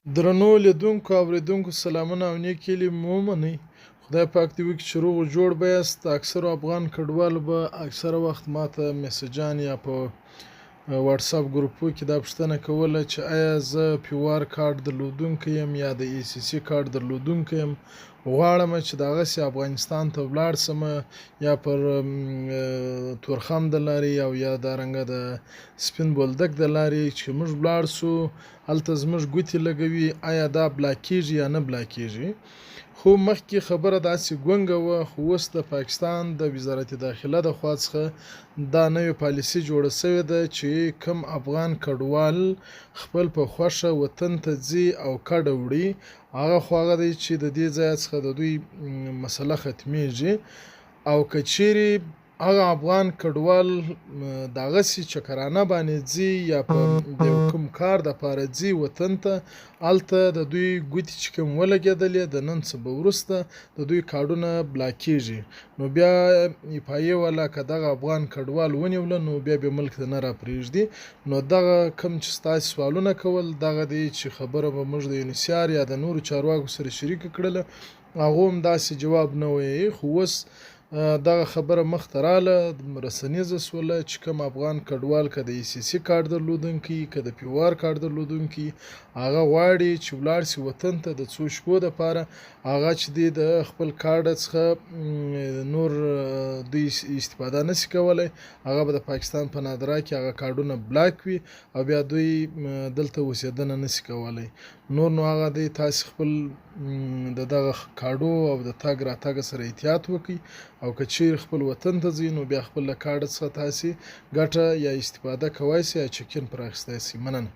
درنو لیدونکو اوریدونکو سلامونه او نیکې هیلې مو ومنئ. خدای پاک دې وکړي چې روغ جوړ به یاست. اکثرو افغان کډوالو به اکثره وخت ماته میسجان یا په واتساپ ګروپو کې دا پوښتنه کوله چې آیا زه پیوار کارت درلودونکی یم یا د ای سی سی کارت درلودونکی یم، غواړم چې دغسې افغانستان ته ولاړ سم یا پر تورخم د لارې او یا دارنګه د سپین بولدک د لارې چې موږ ولاړ سو هلته زموږ ګوتې لګوي، آیا دا بلاک کیږي یا نه بلاک کیږي؟ خو مخکې خبره داسې ګونګه وه، خو اوس د پاکستان د وزارت داخله د خوا څخه دا نوې پالیسي جوړه شوې ده چې کوم افغان کډوال خپل په خوښه وطن ته ځي او کډه وړي، هغه خو هغه دی چې د دې ځای څخه د دوی مسله ختمیږي، او که چیرې هغه افغان کډوال دغسې چکرانه باندې ځي یا په د یو کوم کار دپاره ځي وطن ته، هلته د دوی ګوتې چې کوم ولګېدلې د نن څخه وروسته د دوی کارډونه بلاک کیږي، نو بیا اف آی ای والا که دغه افغان کډوال ونیوله نو بیا به ملک ته نه راپرېږدي. نو دغه کوم چې ستاسې سوالونه کول دغه دی چې خبره به موږ د یونیسیار یا د نورو چارواکو سره شریکه کړله، هغو هم داسې جواب نه ویي. خو اوس دغه خبره مخته راله، رسنیزه سوله چې کوم افغان کډوال که د ای سی سی کارت درلودونکی که د پیوار کارت درلودونکی هغه غواړي چې ولاړ سي وطن ته د څو شپو دپاره، هغه چې دی د خپل کارت څخه نور دوی استفاده نسي کولی، هغه به د پاکستان په نادرا کې هغه کارډونه بلاک وي او بیا دوی دلته اوسېدنه نسي کولی. نور نو هغه دی تاسې خپل د دغه کارډو او د تګ راتګ سره احتیاط وکړئ، او که چیرې خپل وطن ته ځئ نو بیا خپل له کارډ څخه تاسې ګټه یا استفاده کوی سئ یا چکین پر اخیستی سئ. مننه.